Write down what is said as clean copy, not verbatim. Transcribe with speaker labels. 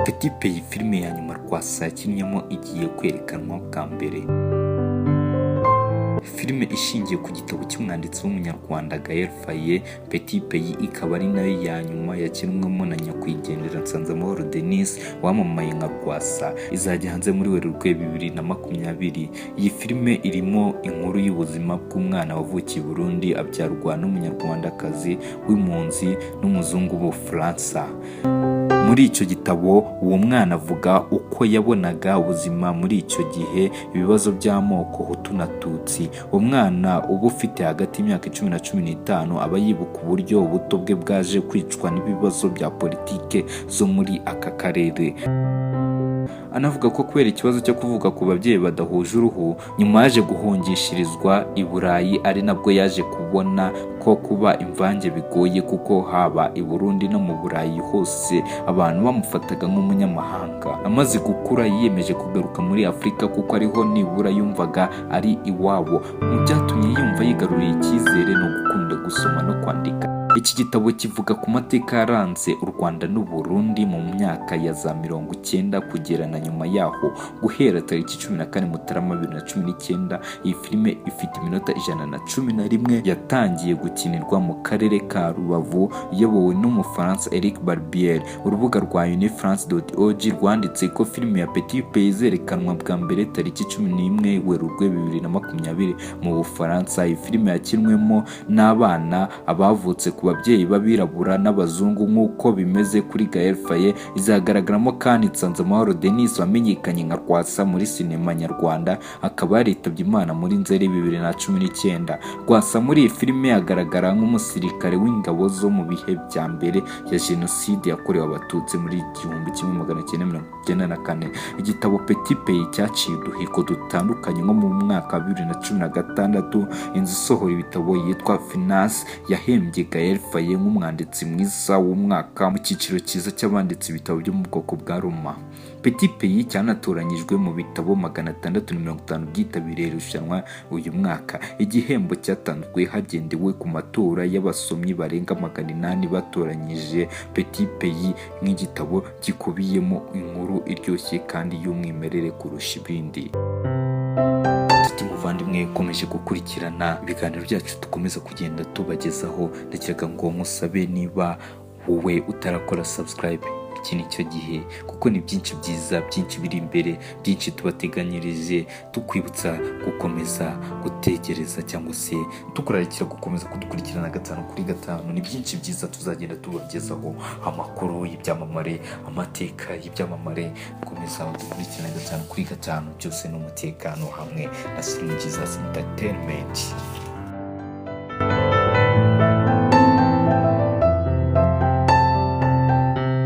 Speaker 1: Petit Pays, filime ya nyuma Rwasa yakinnyemo, igiye kwerekanwa bwa mbere. Filime ishingiye ku gitabo cy'umwanditsi w'Umunyarwanda Gaël Faye, Petit Pays, ikaba ari nayo ya nyuma yakinwemo na nyakwigendera Nsanzamahoro Denis wamamaye nka Rwasa, izajya hanze muri Werurwe 2020. Iyi filime irimo inkuru y'ubuzima bw'umwana wavukiye i Burundi, abyarwa n'Umunyarwandakazi w'impunzi n'umuzungu w'Ubufaransa. Muri icyo gitabo, uwo mwana avuga uko yabonaga ubuzima muri icyo gihe, ibibazo by'amoko Hutu na Tutsi. Uwo mwana uba ufite hagati y'imyaka 10 na 15 aba yibuka uburyo ubuto bwe bwaje kwicwa n'ibibazo bya politike zo muri aka karere. Anavuga ko kubera ikibazo cyo kuvuka ku babyeyi badahuje uruhu, nyuma yaje guhungishirizwa i Burayi, ari nabwo yaje kubona ko kuba imvange bigoye, kuko haba i Burundi no mu Burayi hose abantu bamufataga nk'umunyamahanga. Amaze gukura, yiyemeje kugaruka muri Afurika kuko ariho nibura yumvaga ari iwabo. Mu byatumye yumva yigaruriye icyizere ni ugukunda gusoma no kwandika. Iki gitabo kivuga ku mateka yaranze u Rwanda n'u Burundi mu myaka ya za 90 kugera na nyuma yaho. Guhera tariki 14 Mutarama 2019, iyi filime ifite iminota 111 yatangiye gukinirwa mu karere ka Rubavu, iyobowe n'Umufaransa Eric Barbier. Urubuga rwa unifrance.org rwanditse ko filime ya Petit Pays izerekanwa bwa mbere tariki 11 Werurwe 2020 mu Bufaransa. Iyi filime yakinwemo n'abana abavutse ku babyeyi b'abirabura n'abazungu, nk'uko bimeze kuri Gaël Faye. Izagaragaramo kandi Nsanzamahoro Denis wamenyekanye nka Rwasa muri sinema nyarwanda, akaba yaritabye Imana muri Nzeri 2019. Rwasa muri iyi filime agaragara nk'umusirikare w'ingabo zo mu bihe bya mbere ya Jenoside yakorewe Abatutsi muri 1994. Igitabo Petit Pays cyaciye uduhigo dutandukanye. Nko mu mwaka wa 2016, inzu isohora ibitabo yitwa Finance yahembye Gaël Faye nk'umwanditsi mwiza w'umwaka mu cyiciro cyiza cy'abanditse ibitabo byo mu bwoko bwa roman. Petit Pays cyanatoranyijwe mu bitabo 650 byitabiriye irushanwa uyu mwaka. Igihembo cyatanzwe hagendewe ku matora y'abasomyi barenga 800 batoranyije Petit Pays nk'igitabo gikubiyemo inkuru iryoshye kandi y'umwimerere kurusha ibindi. Nshuti muvandimwe ukomeje gukurikirana ibiganiro byacu dukomeza kugenda tubagezaho, ndakeka ngo musabe, niba wowe utarakora subscribe, iki ni cyo gihe, kuko ni byinshi byiza, byinshi biri imbere, byinshi tubateganyirije. Tukwibutsa gukomeza gutegereza cyangwa se tukurarikira gukomeza kudukurikirana gatanu kuri gatanu. Ni byinshi byiza tuzagenda tubagezaho, amakuru y'ibyamamare, amateka y'ibyamamare. Gukomeza dukurikirana gatanu kuri gatanu, byose ni umutekano hamwe na Slim Jesus Entertainment.